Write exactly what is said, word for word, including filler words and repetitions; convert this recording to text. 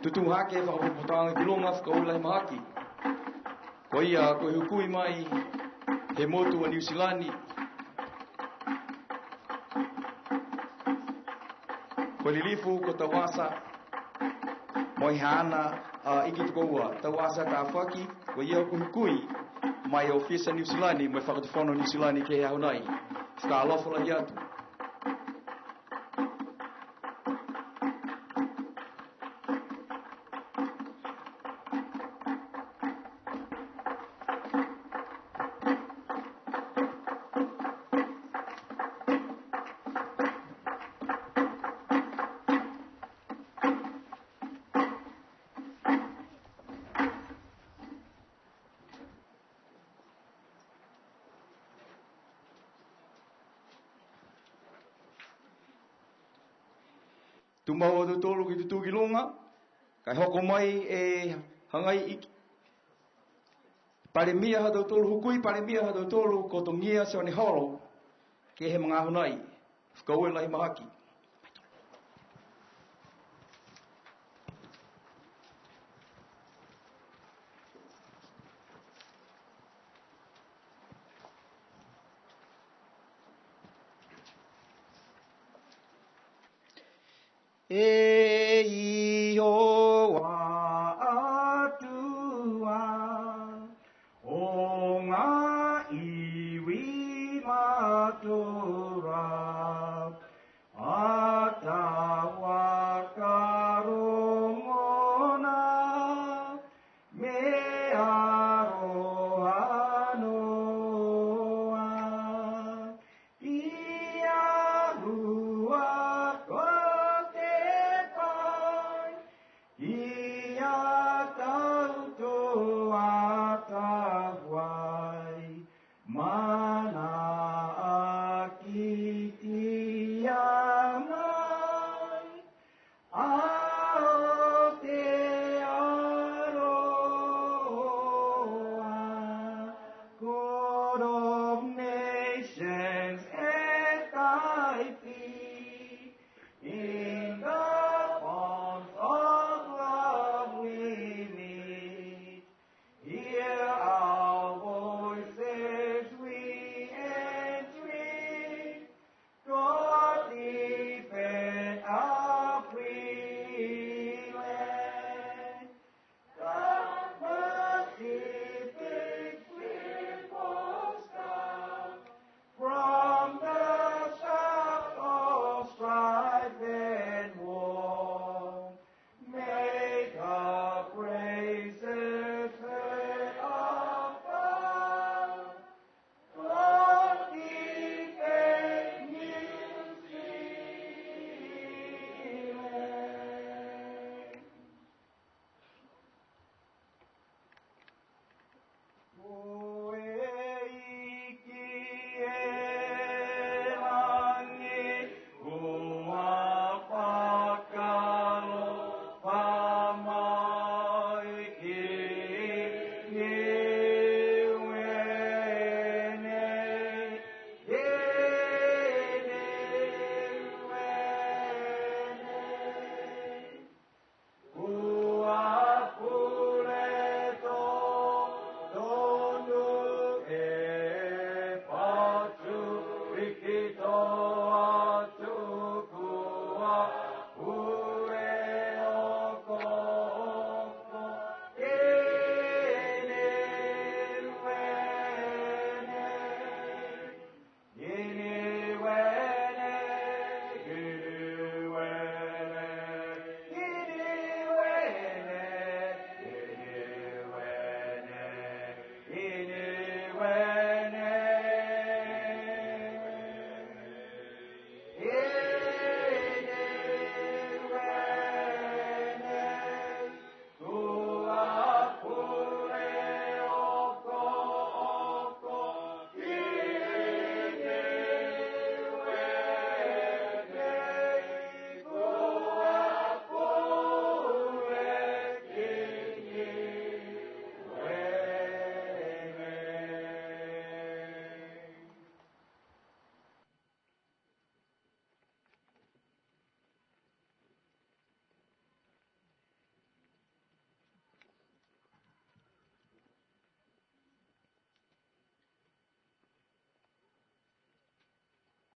Tutū hake e fakapotopotoaga ki luga, fakaaue lahi mahaki. Ko ia ko e hukui mai he motu a Niu Silani, ko e lilifu ko Tauasa, mo e haana a iki tokoua, Tauasa Tafaki, ko ia ko e hukui mai he ofisa Niu Silani, mo e Fakatufono Niu Silani ke he aho nei. Fakaalofa lahi atu. Tumau a tautolu ke tutū ki luga, ka e hoko mai e hagai iki Palemia ha tautolu, hukui Palemia ha tautolu, ko Togia Sione Holo, ke he magaaho nei. Fakaaue lahi mahaki. E